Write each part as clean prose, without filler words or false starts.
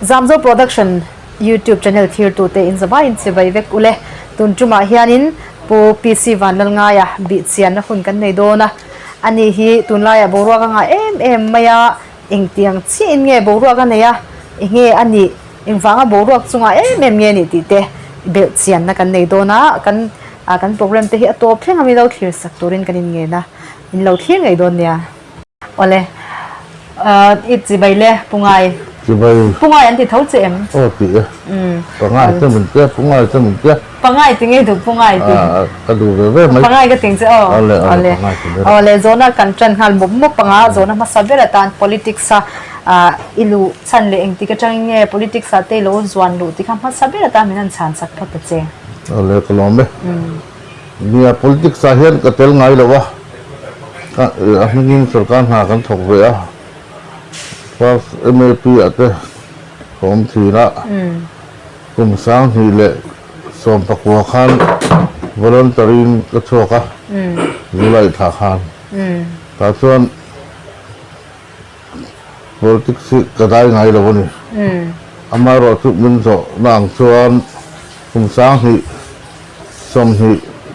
Zamzo Production YouTube channel thirtute in zavaiin chibai vek ule. Tun tumah hianin Pu PC Vanlalngaia bihchianna hun kan nei dawn a. Ani hi tunlaiah boruak a ngah em em mai a, engtiang chiahin nge boruak a nei a, enge a nih, engvanga boruak chungah em em nge a nih tih te belhchianna kan nei dawn a. Kan kan program te hi a tawp thleng a mi lo thlir sak turin kan inngen a, in lo thlir ngei dawn nia. Awle. I chibai le Pungai. Chibai. Pungai an ti tho che em? Aw ti e. Pangai te min tia, Pungai te min tia. Pangai ti ngei duh Pungai ti. Ka duh ve ve mai. Pangai ka ting che aw. Awle awle Pangai ti ber. Awle zawhna kan tan nghal mawp mawp anga zawhna hmasa ber atan politics a i luh chhan leh engtik atangin nge politics ah te i lo zuan luh tih kha hmasa ber atan min han chhan chak phawt ta che. Awle ka lawm e. Nia, politics ah hian ka tel ngai lo a, a hmingin sorkar hna kan thawk ve a, first MAP ah te ka awm thin a, kum 2019 khan voluntary in ka chhuak a, July thla khan, tah chuan politics hi ka dai ngai lo a ni. Amaherawhchu min zawhna ang chuan kum 2020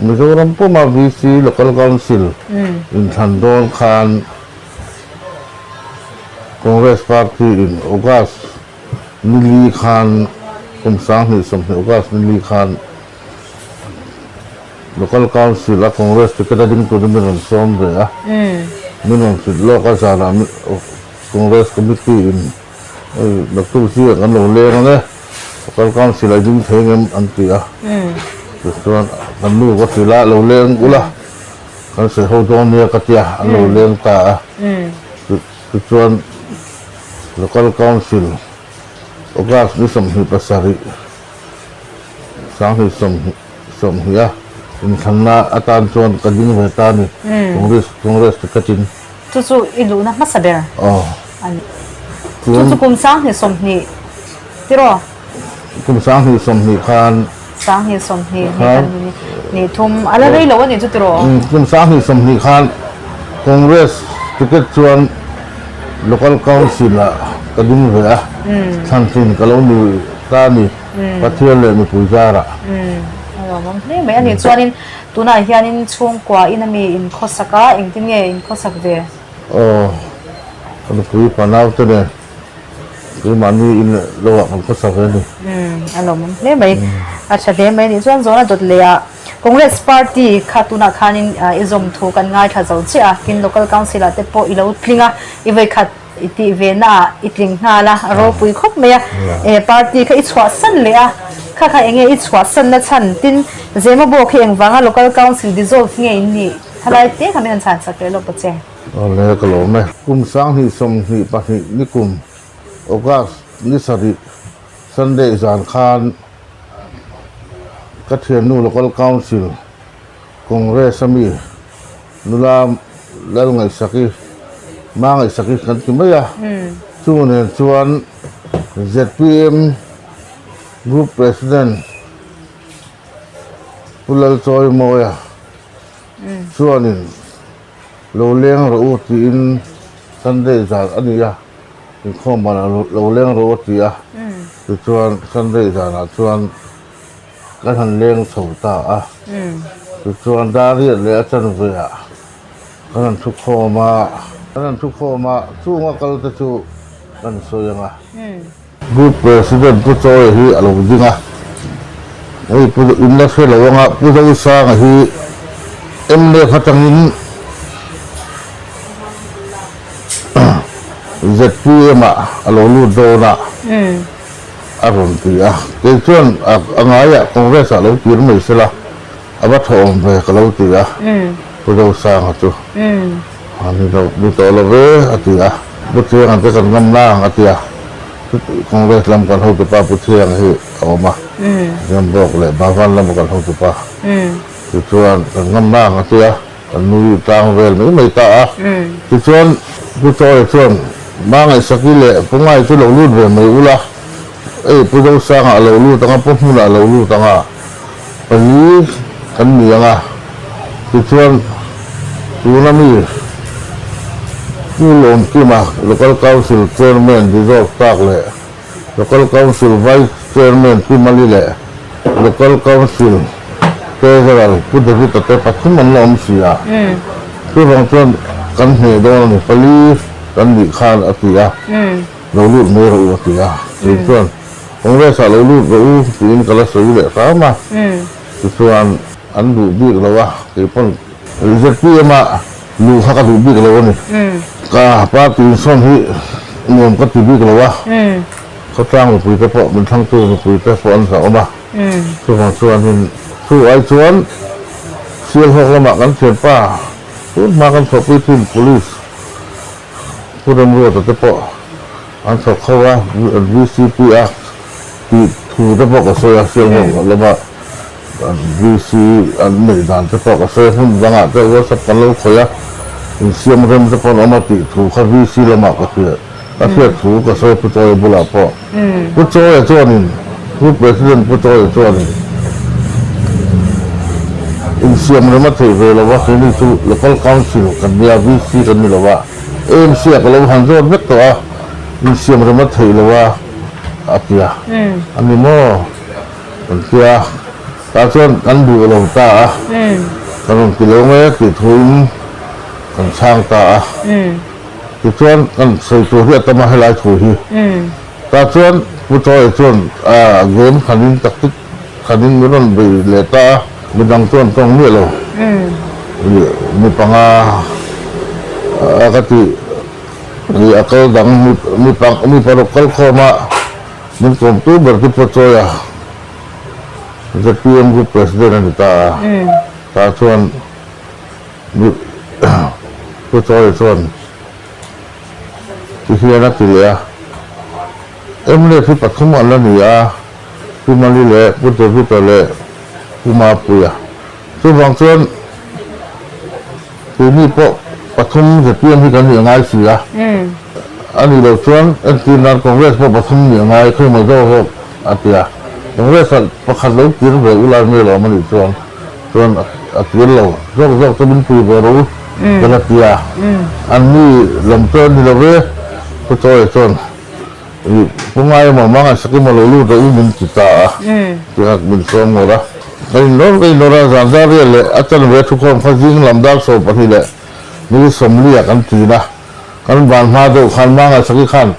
Mizoram puma VC Local Council inthlan dawn khan Congress Party in August ni li khan kum 2020 August ni li khan Local Council a Congress ticket a ding turin min rawn sawm ve a, min rawn hrilh lawk a zanah Congress Committee in Doctor zingah kan lo leng ang e, Local Council a ding thei ngem an ti a, tichuan kan nu ka hrilh a, lo leng ula kan sawi ho dawn nia ka ti a, an lo leng ta a, tichuan Local Council August ni 27 20 20 a inthlanna atan chuan ka ding ve ta a ni, Congress Congress ticket in. Chu chu i luhna hmasa ber a ni. Chu chu kum 2020 tiraw? Kum 2020 khan. 2020 ni kan ni thum a la rei lo a ni chu tiraw? Kum 2020 khan Congress ticket chuan Local Council ah ka ding ve a, thlantlin ka lo ni ta a ni, Pathian leh mipui zarah. A lawmawm hle mai a ni. Chuanin tunah hianin chhungkua in ami in khawsak a, engtin nge in khawsak ve? Aw, ka nupui panau te nen keimahni in leh lo ah kan khawsak ve a ni. A lawmawm hle mai. A tha hle mai a ni. Chuan zawhna dawt leh ah Congress party kha tunah khanin i zawm thu kan ngaithla zo chiah a, tin Local Council ah te pawh i lo tling a, i vawikhat i tih ve na ah i tling nghal a, a ropui khawp mai a, e party kha i chhuahsan leh a, kha kha enge i chhuahsan na chhan, tin Zemabawk hi engvanga Local Council dissolve nge in nih thalai te kha min han chhan sak leh lawk ta che. Awle ka lawm e. Kum 2022 ni kum August ni sarih Sunday zan khan Ka thiannu Local Council Congress a mi nula Lal Ngaihsaki, Ma Ngaihsaki kan ti mai a, chu nen chuan zpm Group President Pu Lalchawimawia chuanin lo leng rawh u tiin Sunday zan a ni a, inkhawm banah lo leng rawh u a ti a, tichuan Sunday zanah chuan kan han leng chho ta a, tichuan Dariat leh a chanve ah kan han thu khawm a, kan han thu khawm a, chunga kal te chu kan sawi ang a. Group President Pu Chawia hi a lo ding a, hei Pu in la hre lo anga Pu Zosanga hi mnf atangin zpm ah a lo lut dawn a a rawn ti a, kei chuan a ngaiah Congress ah lo kir mai sela a va thawhawm ve ka lo ti a, Pu Zosanga chu. A ni lo, ni tawh lo ve, a ti a. Pu Thianga te kan ngam nang, a ti a. Congress lam kan hotupa Pu Thianga hi a awm a, Zembawk leh Bhavan lama kan hotupa. Tichuan, kan ngam nang, a ti a. Kan nui tlang vel mai mai ta a. Tichuan, Pu Chawia chuan, Ma Ngaihsaki leh Pu Ngai chu lo lut ve mai ula, ei Pu Zosanga a lo lut ang a, Pu Hmuna a lo lut ang a. Pali kan ni ang a, tichuan tuna mi Pu Lawmkima Local Council Chairman dissolve tak leh Local Council Vice Chairman Pi Mali leh Local Council Treasurer Pu David-a te pathum an la awm si a. Chuvang chuan kan hneh dawn a ni, pali kan nih khan a ti a, lo lut mai rawh u a ti a. Kei chuan Congress-ah lo lut rawh u tiin ka la sawi leh hram a. Tichuan an duh bik lo a, kei pawn ZPM-a luh kha ka duh bik lo a ni. Ka party insawn hi nuam ka ti bik lo a, khawtlang mipuite pawh min thlangtu mipuite pawh an hlauhawm a, chuvang chuanin chu ai chuan Sialhawk lamah kan thianpa tun hma kan thawhpui thin Police Pu Remruata te pawh an thawk ho a, VCP a tih thu te pawh ka sawi a, Sialhawk lama VC an neih dan te pawh ka sawi a, hmun dangah te WhatsApp kan lo khawih a, insiam rem te pawh an awm a tih thu kha VC lamah ka hria, ka hriat thu ka sawi a Pu Chawia bulah pawh. Pu Chawia chuanin, Pu President Pu Chawia chuanin insiam rem a theih ve lo a, keini chu Local Council kan nia, VC kan ni lo a, AMC ah ka lo han zawt vek tawh a, insiam rem a theih lo a a ti a, a ni maw? Kan tia, tah chuan kan duh lo ta a, kan rawn ti lo mai a tih thuin kan chhang ta a. Tichuan kan sawi tur hi a tam a helai thu hi. Tah chuan Pu Chawia chuan a game khanin tactic khanin min rawn bei leh ta a, midang chuan tawng miah lo. Mi panga a ka tih a kal dang mi paruk kal khawm a. Min kawmtu ber chu Pu Chawia, zpm Group President a ni ta a. Tah chuan Pu Chawia chuan ti hian a ti leh a, Mnf hi pathum an la ni a, Pu Mali leh Pu David-a leh Pu Mapuia. Chuvang chuan Keini pawh pathum zpm hi kan nih a ngai si a, a nih loh chuan entir nan Congress pawh pathum nih a ngai khawi mai zawk zawk a ti a, Congress ah pakhat lo kir ve ulai mai lo awm a nih chuan chuan a kir lo zawk zawk chu min pui ve rawh u ka la ti a, an ni lam chu a ni lo ve, Pu Chawia chuan. Ih, pu ngai emaw hma ngaihsak emaw lo lut rawh u min ti ta a, tia min sawm ngawr a. Ka inlawr ka inlawr a, zan dar riat leh a chanve thukhawm kha zing lam dar 12 leh ni 40 ah kan ṭin a. Kan van hma deuh khan hma ngaihsaki khan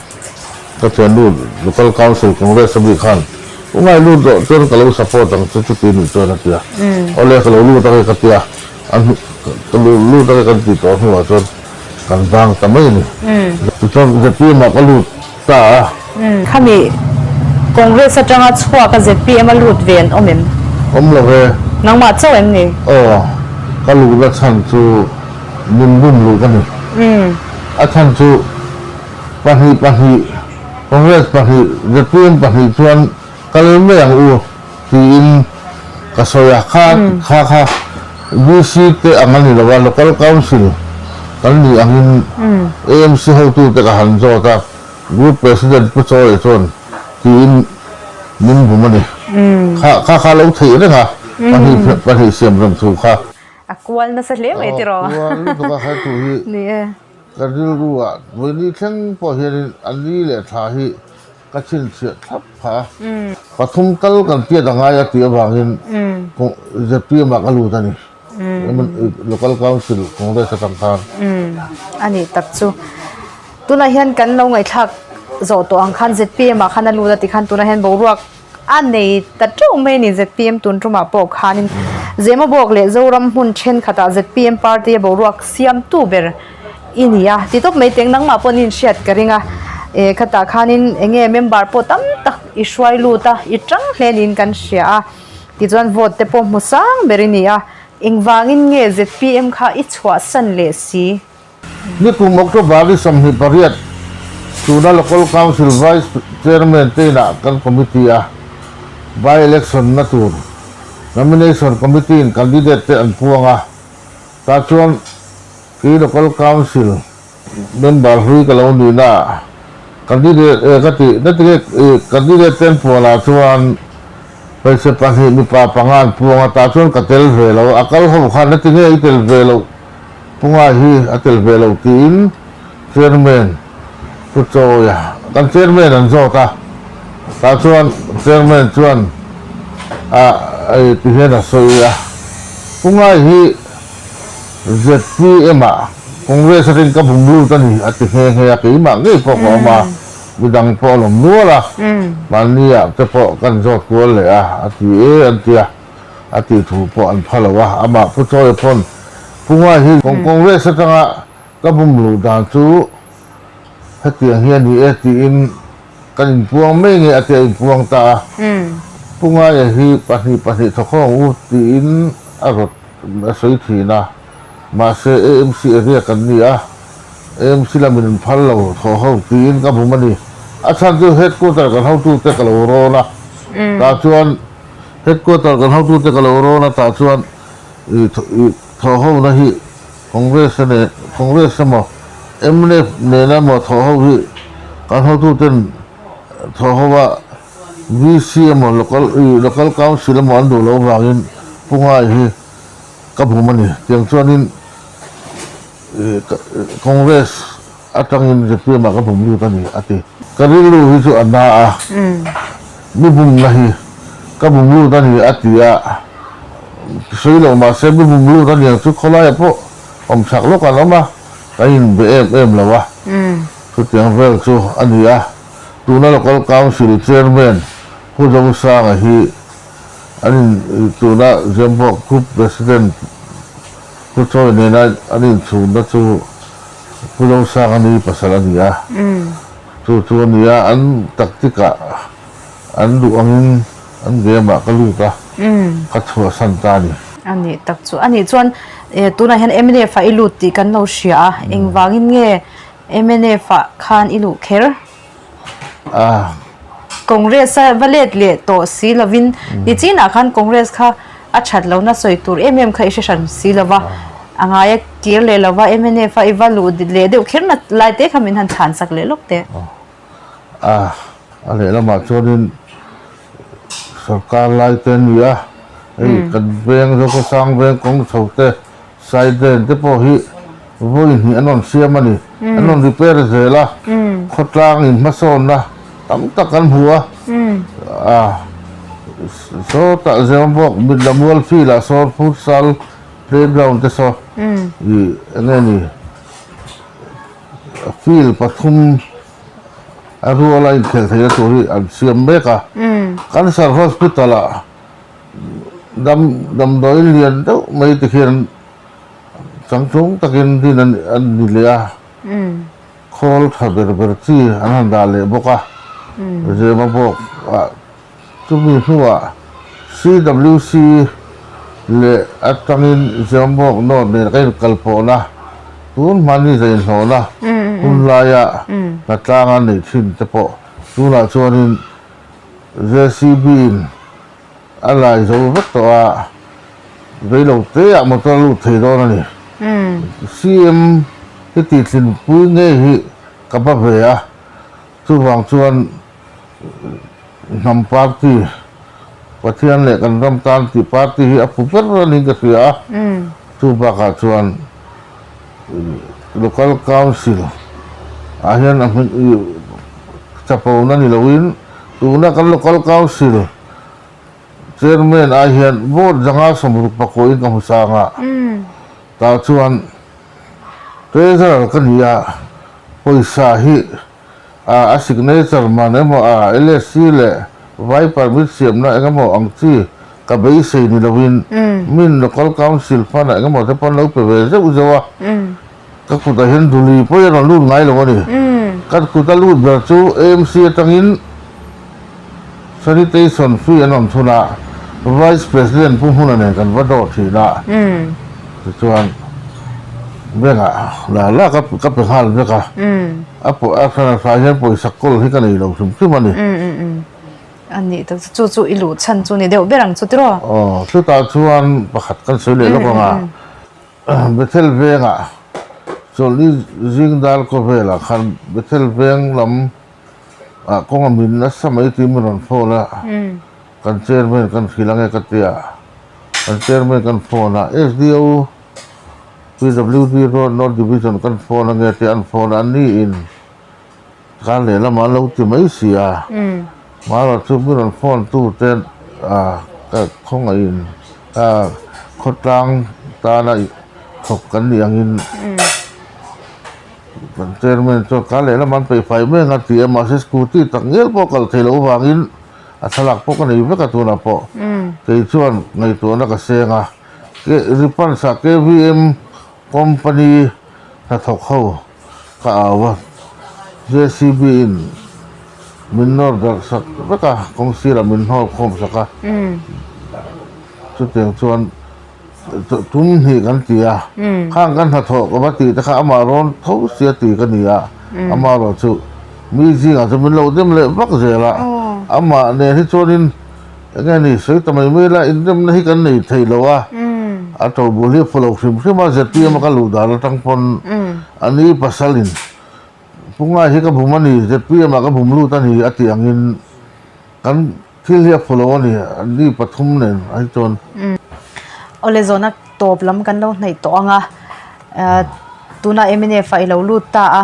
ka thiannu Local Council Congress ami khan pu ngai lut rawh chuan ka lo support ang che chuti nih chuan a ti a. Awle ka lo lut ang e ka ti a, ka lut ang e kan tih tawh hnuah chuan Kan vang ta mai a ni. Tichuan zpm ah ka lut ta a. Khami Congress atanga chhuak a zpm a lut ve an awm em? Awm lo ve. Nangmah chauh em ni? Aw, ka luhna chhan chu min bum luh ka ni. A chhan chu pahnih pahnih, Congress pahnih, zpm pahnih chuan kal mai ang u. Tiin ka sawi a, kha kha kha VC te ang a ni lo a, Local Council kan nih angin AMC hotute ka han zawt a, Group President Pu Chawia chuan tiin min bum a ni. Kha kha kha lo theih reng a, pahnih pahnih siam reng thu kha. A kual nasa hle mai tiraw? Aw, kual lutuk a kha thu hi. Ni e. Ka rilru ah vawiin thleng pawh hianin a ni leh thla hi Ka chhinchhiah thlap kha a. Pathum tal kan piat a ngai a tih avangin zpm ah ka lut a ni. Local Council Congress atang khan. A nih tak chu. Tunah hian kan lo ngaihthlak zawh tawh ang khan zpm ah khan a lut a tikhan tunah hian boruak a nei ta teuh mai a ni zpm tun tumah pawh khanin Zemabawk leh Zoram hmun thenkhatah zpm party a boruak siamtu ber I ni a, ti tawp mai teng nangmah pawh an inhriat ka ring a, eh khatah khanin eng nge member pawh tam tak i hruai lut a, i tang hle niin kan hria a, tichuan vote te pawh hmu sang ber i ni a, engvangin nge zpm kha i chhuahsan leh si? Nikum October ni 28 tuna Local Council Vice Chairman te inah kan committee a by-election na tur Nomination Committee in candidate te an puang a, tah chuan Kei Local Council member hlui ka lo nihna ah candidate eh ka tih na tinge ih candidate te an puan ah chuan hmeichhe pahnih mipa panga an puang a tah chuan ka tel ve lo a kal ho khan na tinge i tel ve loh pungai hi a tel ve loh tiin chairman Pu Chawia kan chairman an zawt a. Tah chuan Chairman chuan a ti hian a sawi a, Pu Ngai hi zpm ah Congress atangin ka bum lut a ni a ti nghe nghe a, keimah ngei pawh ka awm a, midang pawh an awm nual a, mahni ah te pawh kan zawt kual leh a, a ti e an ti a, a tih thu pawh an pha lo a, amah Pu Chawia pawn Pu Ngai hi Congress atanga ka bum luh dan chu Hetiang hi a ni e tiin kan inpuang mai nge a ti a inpuang ta a. Pu Ngaia hi pahnih pahnih thawkhawng u tiin a rawt a sawi thin a. Mahse AMC area kan ni a, AMC lamin an phal lo thawh ho tiin ka bum a ni. A chhan chu headquarter kan hotute ka lo rawn a, tah chuan headquarter kan hotute ka lo rawn a tah chuan thawh hona hi Congress a nen Congress emaw mnf nena emaw thawh ho hi kan hotuten thawh ho a VC emaw local ih local council emaw an duh loh vangin Pu Ngai hi ka bum a ni. Tiang chuanin ih Congress atangin zpm ah ka bum lut a ni a ti. Ka rilru hi chu a na a, mi bumna hi ka bum lut a ni a ti a, sawi loh mahse mi bum lut a niang chu khawlaiah pawh awm chak lawk an awm a, kan inbe em em lo a, chutiang vel chu a ni a. Tuna Local Council Chairman Pu Zosanga hi an in tuna Zembawk Group President Pu Chawi nena an inchhunna chu Pu Zosanga ni pasal a ni a, chu chu a ni a, an tactic ah an duh angin an game ah ka lut a, ka chhuahsan ta a ni. A nih tak chu. A nih chuan tunah hian mnf ah i lut tih kan lo hria a, engvangin nge mnf ah khan i luh kher? A. Congress a va let leh tawh si lovin nichinah khan Congress kha a that lohna sawi tur em em kha i hre hran si lova, a ngai a kir leh lova mnf a i va luh leh deuh kher na lai te kha min han chhan sak leh lawk teh. A, a lehlamah chuanin sorkar lai te a ni a, hei kan veng Zokhawsang veng kawng chho te Side te pawh hi vawi hnih an rawn siam a ni. An rawn repair zel a, khawtlang in hmasawnna tam tak an hmu a. Sawtah Zemabawk Mitla Mual field ah sawn futsal playground te saw ih eng nge ni field pathum a ruala inkhelh theihna tur hi an siam mek a. Cancer Hospital ah Dam damdawi lian deuh mai te khian changtlung takin din an ni leh a, khawl tha ber ber chi an han dah leh bawk a, Zema bawk ah chumi hnuah CWC leh atangin Zema bawk North nen ka inkal pawhna tun hmani zainhlawhna hun laia hnatlanga neih thin te pawh tunah chuanin JCB in a lai zo vek tawh a, reilo te ah motor a lut thei dawn a ni. CM hi tihthlinpui ngei hi ka ba ve a, chuvang chuan hnam party, Pathian leh kan ram tan tih party hi a phu ber a niin ka hria a, chu bakah chuan Local Council ah hian a hming chapona ni loin tuna kan Local Council Chairman ai hian vote zanga 60 pakua in ka hmu sang a, tah chuan Treasurer ka ni a, pawisa hi a signature man emaw a LSC leh vai permit siamna engemaw ang chi ka beisei ni loin min Local Council fund ah engemaw te pawn lo pe ve zeuh zeuh a, ka kutah hian duli pawh hi a rawn lut ngai lo a ni. Ka kut a lut ber chu AMC atangin Sanitation fee an rawn chhun a, Vice President Pu Hmuna nen kan va dawh thin a, tichuan bank ah la la ka pe nghal vek a, a a hran a hrai hian pawisa kawl hi ka nei lo hrim hrim a ni. A nih tak chu chu i luh chhan chu ni deuh ber ang chu tiraw? Aw, chutah chuan pakhat kan sawi leh lawk ang a, Bethel vengah chawlhni zing dar khawvelah khan Bethel veng lam Ah kawng a min nasa mai tih min rawn phone a, kan chairman kan hrilh ange ka ti a, kan chairman kan phone a, SDO PWD road north division kan phone ange tih an phone a, an ni in kar lehlamah an lo ti mai si a. Marawh chu mi rawn phone tu te ka khawngaihin khawtlang tana thawk kan nih angin kan chairman chuan ka lehlam an peih fai mek a ti a, mahse scooty tak ngial pawh kal thei loh avangin a thlalak pawh ka nei vek a tunah pawh kei chuan ngaihtuahna ka seng a, Ripansa KVM company hnathawk ho ka au a, JCB in min nawr darh sak vek a, kawng sirah min hnawr khawm sak a, chutiang chuan tum hnih kan ti a, khang kan hnathawh ka va tih te kha amah rawn tho sia ti ka ni a, amaherawh chu mi zingah chuan min lo dem leh vak zel a, amah nen hi chuanin Eng nge ni, sawi ta mai mai la, inremna hi kan nei thei lo a, a to bul hi a phu lo hrim hrim a, zpm a ka luh dan atang pawn a ni pasalin Pu Ngai hi ka bum a ni, zpm ah ka bum lut a ni a tih angin kan thil hi a phu lo a ni, a ni pathum nen a hi chuan. Awle zawhna tawp lam kan lo hnaih tawh ang a, tunah mnf ah i lo lut ta a.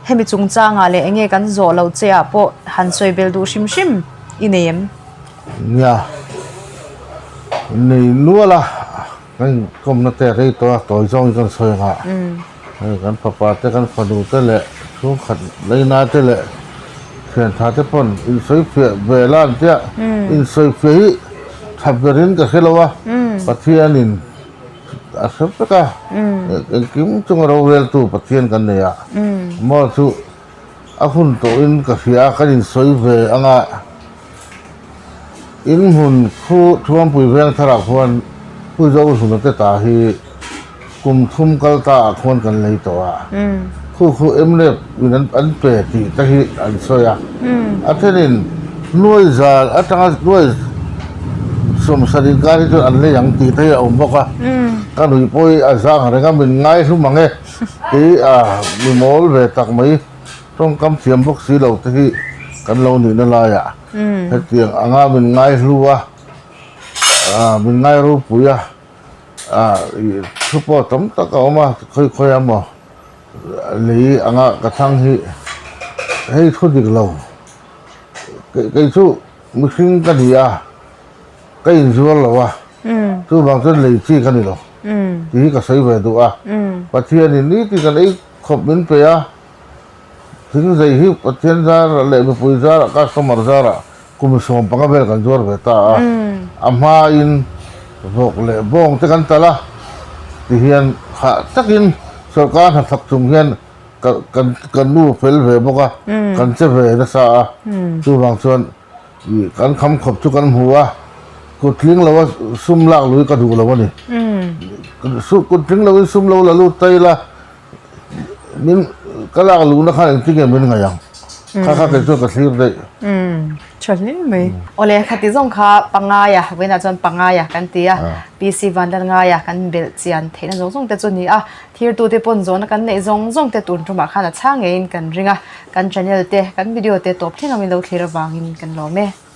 Hemi chungchangah leh enge kan zawh loh che ah pawh han sawi bel duh hrim hrim i nei em? Nia, nei nual a, kan inkawmna te a rei tawh a, tawi zawngin kan sawi ang a, hei kan fapa te kan fanu te leh chhungkhat leina te leh thiantha te pawn insawifiah ve la an tia, insawifiah hi tha berin ka hre lo a, Pathianin A hre vek a, engkim chunga roreltu Pathian kan nei a, maw chu a hun tawhin ka hria a, kan insawi ve ang a, in hmun khu Thuampui veng tharah khuan Pu Zohluna te ta hi kum thum kal ta ah khuan kan lei tawh a, khu khu mlep in an pe tih te hi an sawi a, a thenin nuai zal atanga nuai sawmsar inkar hi chuan an lei ang tih te hi a awm bawk a, ka nui pawh hi a zang reng a, min ngai hlum ang e tih a mi mawl ve tak mai tawngkam thiam bawk si lo te hi kan lo nihna laiah hetiang anga min ngai hlu a, min ngai ropui a, thu pawh tam tak a awm a khawi khawi a maw. Lei anga ka thlang hi hei thu dik lo kei chu mihring ka ni a ka inzuar lo a chuvang chuan lei chi ka ni lo tih hi ka sawi ve duh a Pathianin nitin kan ei khawp min pe a thing zei hi Pathian zarah leh mipui zarah customer zarah kum 15 vel kan zuar ve ta a a hmain vawk leh bawng te kan talh a tihian hah takin sawrkar hnathawk chung hian ka kan kan nu fel ve bawk a kan che ve nasa a chuvang chuan ih kan kham khawp chu kan hmu a kut tling lo a sum lak lui ka duh lo a ni kut tling lo in sum lo la lut ta ila. Min ka lak luhna khan engtin nge min ngaih ang? Kha kha kei chuan ka thlir daih. Umm tha hle mai. Awle khati zawng kha pangaia vawiinah chuan pangaia kan ti a, PC Vanlalngaia kan belh chian theihna zawng zawng te chu ni a, thirtute pawn zawhna kan neih zawng zawng te tun tumah khan a chhang ngeiin kan ring a, kan channel te kan video te tawp thleng a min lo thlir avangin kan lawm e.